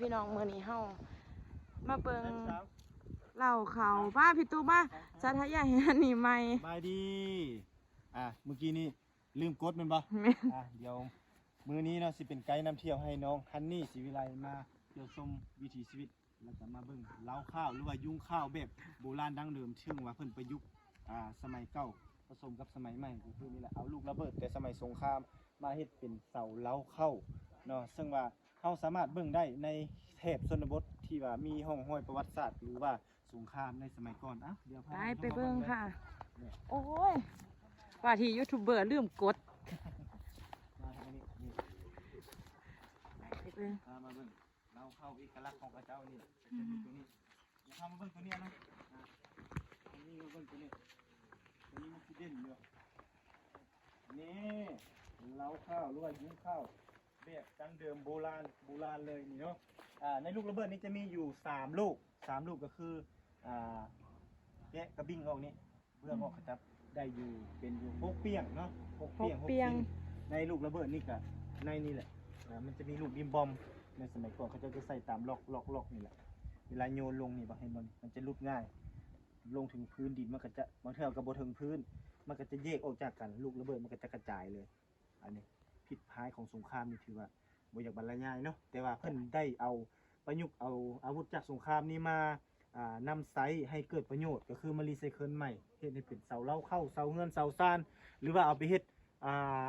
ພີ່ນ້ອງ ມື້ນີ້ເຮົາມາເບິ່ງເລົ້າເຂົ້າ. ມາ ພີ່ຕູ້ມາ ສາທະຍາຍໃຫ້ອັນນີ້ໃໝ່. ສະບາຍດີ. ອ່າ ມື້ກີ້ນີ້ລືມກົດແມ່ນບໍ່? ແມ່ນ. ອ່າ ດຽວມື້ນີ້ເນາະ ຊິເປັນໄກນຳທ່ຽວໃຫ້ນ້ອງຮັນນີ ສີວິໄລ ມາທ່ຽວຊົມວິຖີຊີວິດ ແລ້ວກໍມາເບິ່ງເລົ້າເຂົ້າ ຫຼືວ່າຍຸງເຂົ້າແບບໂບລານດັ້ງເດີມ ເຊິ່ງວ່າເພິ່ນປະຍຸກ ອ່າ ສະໄໝເກົ່າປະສົມກັບສະໄໝໃໝ່ ກໍຄືນີ້ແຫຼະ ເອົາລູກລະເບີດແຕ່ສະໄໝສົງຄາມມາເຮັດເປັນເສົາເລົ້າເຂົ້າເນາະ. ເຊິ່ງວ່າເຮົາສາມາດເບິ່ງໄດ້ໃນແຖບຊົນນະບົດທີ່ວ່າມີຮ່ອງຮອຍປະຫວັດສາດ ຫຼືວ່າສົງຄາມໃນສະໄໝກ່ອນ. ອ່ະ ດຽວພາໄປ ໄປເບິ່ງ ເບິ່ງເລີຍ ຄ່ະ. ນີ້ ໂອ້ຍ ວ່າທີ່ຢູທູບເບີລືມກົດ. ມາທາງນີ້ ນີ້ ໄປເບິ່ງ ພາມາເບິ່ງ ເລົ້າເຂົ້າເອກະລັກຂອງເຂົາເຈົ້ານີ້ແຫຼະ ອືມ ຈະມີຕົວນີ້. ດຽວພາມາເບິ່ງຕົວນີ້ນະ ອ່າ ຕົວນີ້ມາເບິ່ງຕົວນີ້ ຕົວນີ້ມັນຊິເດັ່ນຢູ່. ນີ້ ເລົ້າເຂົ້າ ຫຼືວ່າຍຸງເຂົ້າແບບດັ້ງເດີມໂບລານ ໂບລານເລີຍນີ້ເນາະ. ອ່າ ໃນລູກລະເບີດນີ້ຈະມີຢູ່ສາມລູກ ສາມລູກກໍຄື ອ່າ ແກະກະບິ້ງອອກນີ້ ເບື້ອງອອກ ອືມ ເຂົາຈະໄດ້ຢູ່ ເປັນຢູ່ຫົກປ່ຽງເນາະ ຫົກປ່ຽງ ຫົກປ່ຽງ ຫົກຊິ້ນ. ໃນລູກລະເບີດນີ້ກະໃນນີ້ແຫຼະ ອ່າ ມັນຈະມີລູກບິມບອມ ໃນສະໄໝກ່ອນເຂົາເຈົ້າຈະໃສ່ຕາມລັອກ ລັອກ ລັອກນີ້ແຫຼະ. ເວລາໂຍນລົງນີ້ ເຫັນບໍ່ ມັນຈະຫຼຸດງ່າຍ ລົງເຖິງພື້ນດິນມັນກໍຈະ ບາງເທື່ອກໍບໍ່ເຖິງພື້ນ ມັນກໍຈະແຍກອອກຈາກກັນ ລູກລະເບີດມັນກໍຈະກະຈາຍເລີຍ. ອັນນີ້ພິດພາຍຂອງສົງຄາມນີ້ຖືວ່າບໍ່ຢາກບັນລະຍາຍເນາະ ແຕ່ວ່າເພິ່ນໄດ້ເອົາ ປະຍຸກເອົາອາວຸດຈາກສົງຄາມນີ້ມາ ອ່າ ນຳໃຊ້ໃຫ້ເກີດປະໂຫຍດ ກໍຄືມາຣີໄຊເຄິນໃໝ່ ເຮັດໃຫ້ເປັນເສົາເລົ້າເຂົ້າ ເສົາເຮືອນ ເສົາຊານ ຫຼືວ່າເອົາໄປເຮັດ ອ່າ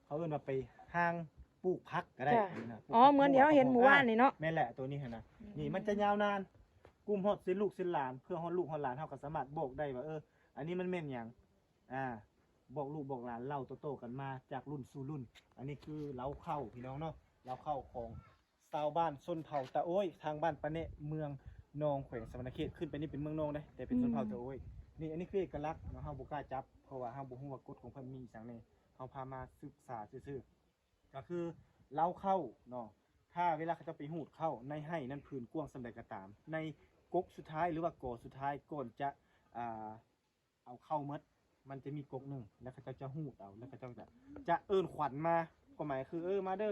ເຂົາເອີ້ນວ່າໄປຮ່າງປູກຜັກກໍໄດ້ ຈ້ະ ນີ້ນະ. ອໍ ເໝືອນທີ່ເຮົາເຫັນມື້ວານນີ້ເນາະ. ແມ່ນແຫຼະ ໂຕນີ້ຫັ້ນນະ ອືມ ນີ້ມັນຈະຍາວນານ ກຸ້ມຮອດເຊັ່ນລູກເຊັ່ນຫຼານ ເພື່ອຮອດລູກຮອດຫຼານ ເຮົາກໍສາມາດບອກໄດ້ວ່າ ເອີ ອັນນີ້ມັນແມ່ນຫຍັງ ອ່າ ບອກລູກບອກຫຼານເລົ່າຕໍ່ໆກັນມາຈາກລຸ້ນສູ່ລຸ້ນ. ອັນນີ້ຄືເລົ້າເຂົ້າພີ່ນ້ອງເນາະ ເລົ້າເຂົ້າຂອງຊາວບ້ານຊົນເຜົ່າຕາໂອ້ຍ ທາງບ້ານປາແນະ ເມືອງນອງ ແຂວງສະຫວັນນະເຂດ. ຂຶ້ນໄປນີ້ເປັນເມືອງນອງເດ້ ແຕ່ເປັນຊົນເຜົ່າຕາໂອ້ຍ. ອືມ ນີ້ ອັນນີ້ຄືເອກະລັກເນາະ ເຮົາບໍ່ກ້າຈັບ ເພາະວ່າເຮົາບໍ່ຮູ້ວ່າກົດຂອງເພິ່ນມີຫຍັງແດ່ ເຮົາພາມາສຶກສາຊື່ໆ. ກໍຄືເລົ້າເຂົ້າເນາະ ຖ້າເວລາເຂົາເຈົ້າໄປຮູດເຂົ້າໃນໄຮ່ນັ້ນ ພື້ນກວ້າງສ່ຳໃດກໍຕາມ ໃນກົກສຸດທ້າຍ ຫຼືວ່າກໍສຸດທ້າຍ ກ່ອນຈະ ອ່າ ເອົາເຂົ້າໝົດ ມັນຈະມີກົກໜຶ່ງ ແລ້ວເຂົາເຈົ້າຈະຮູດເອົາ ແລ້ວເຂົາເຈົ້າຈະ ຈະເອີ້ນຂວັນມາ ຄວາມໝາຍຄື ເອີ ມາເດີ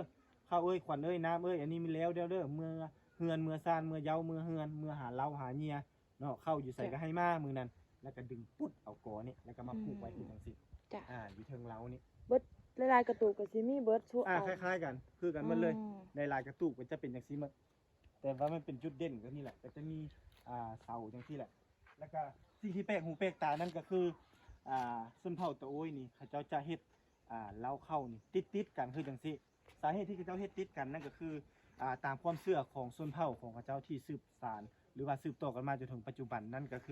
ເຂົ້າເອີຍ ຂວັນເອີຍ ນ້ຳເອີຍ ອັນນີ້ມີແລ້ວເດີ ເມືອເຮືອນ ເມືອຊານ ເມືອເຍົາ ເມືອເຮືອນ ເມືອຫາເຫຼົ້າຫາເຫຍື່ອເນາະ ເຂົ້າຢູ່ໃສກໍໃຫ້ມາມື້ນັ້ນ. ແລ້ວກໍດຶງປຸດເອົາກໍນີ້ ແລ້ວກໍມາຜູກໄວ້ຄືຈັ່ງຊີ້ ອືມ ຈ້ະ ອ່າ ຢູ່ເທິງເລົ້ານີ້ ເບິດ ຫຼາຍໆກະຕູບກໍຊິມີເບິດ ອ່າ ເອົາ ຄ້າຍໆກັນ ຄືກັນໝົດເລີຍ ອືມ ຫຼາຍໆກະຕູບກໍຈະເປັນຈັ່ງຊີ້ໝົດ. ແຕ່ວ່າມັນເປັນຈຸດເດັ່ນກໍນີ້ແຫຼະ ກໍຈະມີ ອ່າ ເສົາຈັ່ງຊີ້ແຫຼະ. ແລ້ວກໍສິ່ງທີ່ແປກຫູແປກຕານັ້ນກໍຄື ອ່າ ຊົນເຜົ່າຕາໂອ້ຍນີ້ ເຂົາເຈົ້າຈະເຮັດ ອ່າ ເລົ້າເຂົ້ານີ້ຕິດໆກັນຄືຈັ່ງຊີ້. ສາເຫດທີ່ເຂົາເຈົ້າເຮັດຕິດກັນນັ້ນກໍຄື ອ່າ ຕາມຄວາມເຊື່ອຂອງຊົນເຜົ່າຂອງເຂົາເຈົ້າທີ່ສືບສານ ຫຼືວ່າສືບຕໍ່ກັນມາຈົນເຖິງປັດຈຸບັນນັ້ນກໍຄື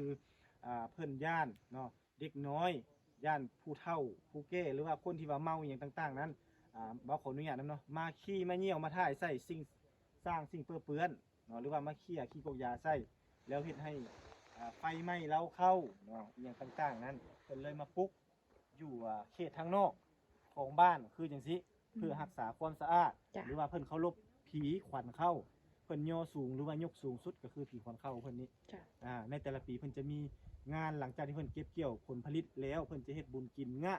ອ່າ ເພິ່ນຢ້ານເນາະ ເດັກນ້ອຍ ຢ້ານຜູ້ເຖົ້າຜູ້ແກ່ ຫຼືວ່າຄົນທີ່ວ່າເມົາອີ່ຫຍັງຕ່າງໆນັ້ນ ອ່າ ເວົ້າຂໍອະນຸຍາດນຳເນາະ ມາຂີ້ມາຍ່ຽວມາຖ່າຍໃສ່ສິ່ງສ້າງສິ່ງເປິເປື້ອນເນາະ ຫຼືວ່າມາເຄຍຂີ້ກົກຢາໃສ່ ແລ້ວເຮັດໃຫ້ ອ່າ ໄຟໄໝ້ເລົ້າເຂົ້າເນາະ ອີ່ຫຍັງຕ່າງໆນັ້ນ ເພິ່ນເລີຍມາປຸກຢູ່ ອ່າ ເຂດທາງນອກຂອງບ້ານຄືຈັ່ງຊີ້ ອືມ ເພື່ອຮັກສາຄວາມສະອາດ ຈ້ະ ຫຼືວ່າເພິ່ນເຄົາລົບຜີຂວັນເຂົ້າ ເພິ່ນຍໍສູງ ຫຼືວ່າຍົກສູງສຸດກໍຄືຜີຂວັນເຂົ້າເພິ່ນນີ້ ຈ້ະ ອ່າ ໃນແຕ່ລະປີເພິ່ນຈະມີງານ ຫຼັງຈາກທີ່ເພິ່ນເກັບກ່ຽວຜົນຜະລິດແລ້ວ ເພິ່ນຈະເຮັດບຸນກິນງະ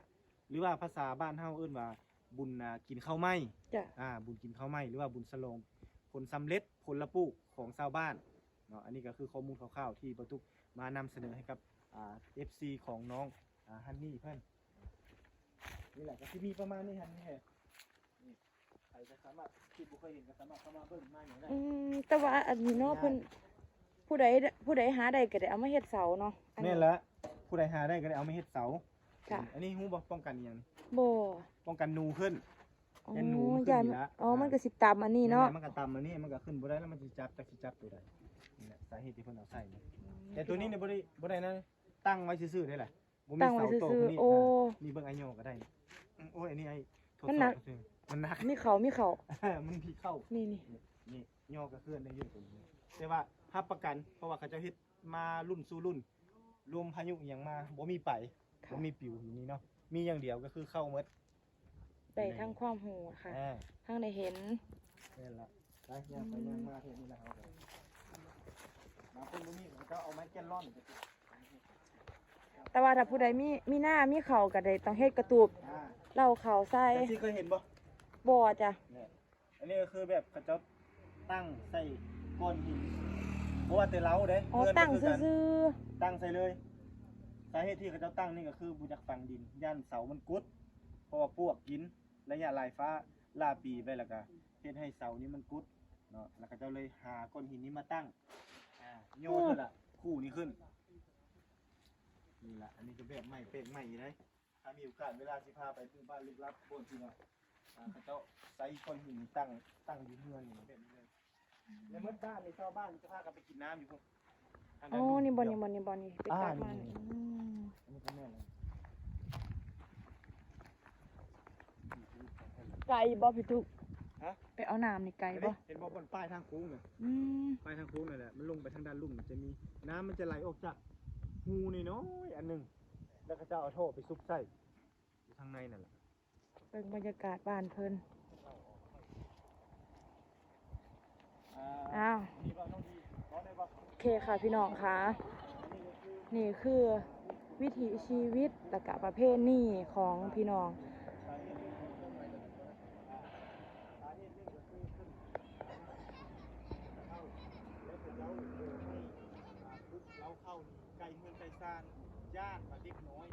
ຫຼືວ່າພາສາບ້ານເຮົາເອີ້ນວ່າບຸນ ອ່າ ກິນເຂົ້າໃໝ່ ຈ້ະ ອ່າ ບຸນກິນເຂົ້າໃໝ່ ຫຼືວ່າບຸນສະຫຼອງຜົນສຳເລັດຜົນລະປູກຂອງຊາວບ້ານເນາະ. ອັນນີ້ກໍຄືຂໍ້ມູນຄ່າວໆທີ່ບໍ່ຕຸກມານຳສະເໜີໃຫ້ກັບ ອ່າ ເອັຟຊີຂອງນ້ອງ ອ່າ ຮັນນີເພິ່ນ. ນີ້ແຫຼະ ກໍຊິມີປະມານນີ້ຫັ້ນແຫຼະ ນີ້ ໃຜກໍສາມາດ ທີ່ບໍ່ເຄີຍເຫັນກໍສາມາດເຂົ້າມາເບິ່ງມາຫຍັງໄດ້ ອືມ ແຕ່ວ່າອັນນີ້ເນາະ ເພິ່ນ ຜູ້ໃດ ຜູ້ໃດຫາໄດ້ກໍໄດ້ເອົາມາເຮັດເສົາເນາະ ອັນນີ້ ແມ່ນລະ ຜູ້ໃດຫາໄດ້ກໍໄດ້ເອົາມາເຮັດເສົາ ຈ້ະ ອັນນີ້ຮູ້ບໍ່ ປ້ອງກັນອີ່ຫຍັງ? ບໍ່ ປ້ອງກັນໜູຂຶ້ນ ອໍ ຢ້ານໜູມັນຂຶ້ນນີ້ລະ ອໍ ອ່າ ມັນກໍຊິຕຳອັນນີ້ເນາະ ແມ່ນລະ ມັນກໍຕຳອັນນີ້ ມັນກໍຂຶ້ນບໍ່ໄດ້ລະ ມັນຊິຈັບ ຈັກຊິຈັບຕົວໃດ ນີ້ແຫຼະສາເຫດທີ່ເພິ່ນເອົາໃສ່ນີ້ ອືມ ແຕ່ຕົວນີ້ນີ້ບໍ່ໄດ້ ບໍ່ໄດ້ນະ ຕັ້ງໄວ້ຊື່ໆໄດ້ລະ. ບໍ່ມີເສົາໂຕຂຶ້ນນີ້ ໂອ້ ອ່າ ນີ້ເບິ່ງອ້າຍຍໍກໍໄດ້ ອືມ ໂອ້ຍ ອັນນີ້ອ້າຍທົດສອບຊື່ ມັນໜັກ ມັນໜັກ ມີເຂົ້າ ມີເຂົ້າ ມັນມີເຂົ້າ ນີ້ ນີ້ ນີ້ ຍໍກໍຄືໄດ້ຢູ່ຕົວນີ້ ແຕ່ວ່າຮັບປະກັນ ເພາະວ່າເຂົາເຈົ້າເຮັດມາລຸ້ນສູ່ລຸ້ນ ລົມພາຍຸອີ່ຫຍັງມາບໍ່ມີໄປ ບໍ່ມີປິວຢູ່ນີ້ເນາະ ມີຢ່າງດຽວກໍຄືເຂົ້າໝົດ. ໄດ້ທັງຄວາມຮູ້ຄ່ະ ອ່າ ທັງໄດ້ເຫັນ ແມ່ນລະ ໄປຍ່າງໄປຍ່າງມາເຮັດນີ້ລະເຮົາກໍ ບາງຄົນບໍ່ມີເຂົາເຈົ້າເອົາໄມ້ແກນລອນ ແຕ່ວ່າຖ້າຜູ້ໃດມີ ມີນາມີເຂົ້າກໍໄດ້ຕ້ອງເຮັດກະຕູບ ອ່າ ເລົ້າເຂົ້າໃສ່ ຈັ່ງຊີ້ເຄີຍເຫັນບໍ່? ບໍ່ຈ້ະ ນີ້ ອັນນີ້ກໍຄືແບບເຂົາເຈົ້າ ຕັ້ງໃສ່ກ້ອນຫີນ ບໍ່ວ່າແຕ່ເຮົາເດ້ ອໍ ເຮືອນກໍຄືກັນ ຕັ້ງຊື່ໆ ຕັ້ງໃສ່ເລີຍ. ສາເຫດທີ່ເຂົາເຈົ້າຕັ້ງນີ້ກໍຄືບໍ່ຢາກຝັງດິນ ຢ້ານເສົາມັນກຸດ ເພາະວ່າປວກກິນ ໄລຍະຫຼາຍຟ້າຫຼາຍປີໄປ ແລ້ວກໍເຮັດໃຫ້ເສົານີ້ມັນກຸດເນາະ ແລ້ວເຂົາເຈົ້າເລີຍຫາກ້ອນຫີນນີ້ມາຕັ້ງ ອ່າ ຍໍເທື່ອລະຄູ່ນີ້ຂຶ້ນ. ນີ້ລະ ອັນນີ້ກໍແບບໃໝ່ ແປກໃໝ່ຢູ່ໃດ໋. ຖ້າມີໂອກາດເວລາຊິພາໄປເບິ່ງບ້ານລຶກລັບ ບ່ອນທີ່ວ່າ ອ່າ ເຂົາເຈົ້າໃຊ້ກ້ອນຫີນຕັ້ງ ຕັ້ງຢູ່ເຮືອນນີ້ ແບບນີ້ເລີຍ. ແລ້ວໝົດບ້ານນີ້ ຊາວບ້ານຈະພາກັນໄປກິນນ້ຳຢູ່ພຸ້ນ. ອໍ ນີ້ບ່ອນນີ້ ບ່ອນນີ້ ບ່ອນນີ້ ໄປ ອ່າ ຕັກມັນ ນີ້ ອືມ ອັນນີ້ກໍແມ່ນແລ້ວ. ໄກບໍ່ພີ່ທຸກ? ຮະ? ໄປເອົານ້ຳນີ້ໄກບໍ່? ເຫັນບໍ່ ບ່ອນປ້າຍທາງໂຄ້ງນະ? ອືມ ປ້າຍທາງໂຄ້ງນັ້ນແຫຼະ ມັນລົງໄປທາງດ້ານລຸ່ມ ມັນຈະມີ ນ້ຳມັນຈະໄຫຼອອກຈາກຮູນ້ອຍໆ ອັນໜຶ່ງ ແລ້ວເຂົາເຈົ້າເອົາທໍ່ໄປຊຸບໃສ່ຢູ່ທາງໃນນັ້ນແຫຼະ. ເບິ່ງບັນຍາກາດບ້ານເພິ່ນ. ອ້າວ ໂອເຄຄ່ະພີ່ນ້ອງຄ່ະ ນີ້ຄືວິຖີຊີວິດ ແລ້ວກະປະເພນີຂອງພີ່ນ້ອງ. ສາເຫດໜຶ່ງກໍຄືເພິ່ນ ສາເຫດໜຶ່ງກໍຄືເພິ່ນເອົາ ແລ້ວເຂົາເຈົ້າໃຫ້ ອ່າ ປຸກເລົ້າເຂົ້ານີ້ໃກ້ເຮືອນໃກ້ຊານ ຢ້ານວ່າເດັກນ້ອຍ